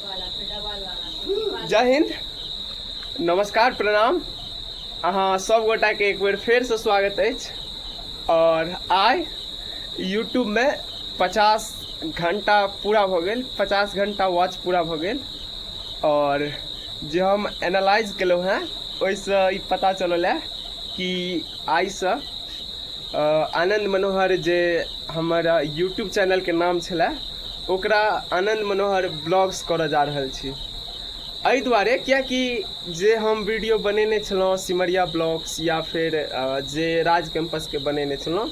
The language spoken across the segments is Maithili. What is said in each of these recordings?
जय हिंद, नमस्कार, प्रणाम। अहाँ सब गोटाके एक बेर फेरसँ स्वागत अछि। आओर आइ यूट्यूबमे 50 घंटा पूरा भऽ गेल, 50 घंटा वॉच पूरा भऽ गेल। आओर जे हम एनालाइज केलहुँ हेँ, ओहिसँ ई पता चलल है कि आइसँ आनन्द मनोहर जे हमर यूट्यूब चैनलके नाम छलै, ओकरा आनन्द मनोहर ब्लॉग्स करऽ जा रहल छी। एहि दुआरे किएकि जे हम वीडियो बनेने छलहुँ सिमरिया ब्लॉग्स या फेर जे राज कैम्पसके बनेने छलहुँ,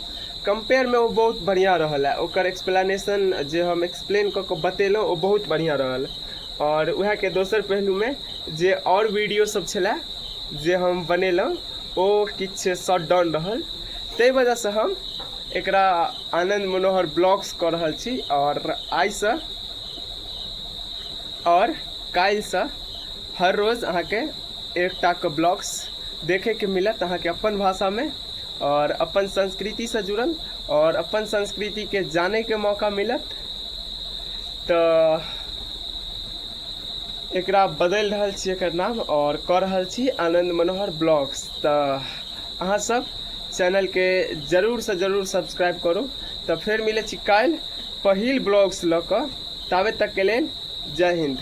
कम्पेयरमे ओ बहुत बढ़िआँ रहल है। ओकर एक्सप्लेनेशन जे हम एक्सप्लेन कऽ कऽ बतेलहुँ, ओ बहुत बढ़िआँ रहल। आओर उएहके दोसर पहलूमे जे आओर वीडियो सब छलै जे हम बनेलहुँ, ओ किछु शॉर्ट डाउन रहल। ताहि वजहसँ हम एकरा आनन्द मनोहर ब्लॉग्स कऽ रहल छी। आओर आइसँ आओर काल्हिसँ हर रोज अहाँके एकटाके ब्लॉग्स देखैके मिलत अहाँके अपन भाषामे आओर अपन संस्कृतिसँ जुड़ल आओर अपन संस्कृतिके जानैके मौका मिलत। तऽ एकरा बदलि रहल छी एकर नाम आओर कऽ रहल छी आनन्द मनोहर ब्लॉग्स। तऽ अहाँ सब चैनलके जरूरसँ जरूर सब्सक्राइब करू। तऽ फेर मिलै छी काल्हि पहिल ब्लॉग्स लऽ कऽ। ताबे तकके लेल जय हिन्द।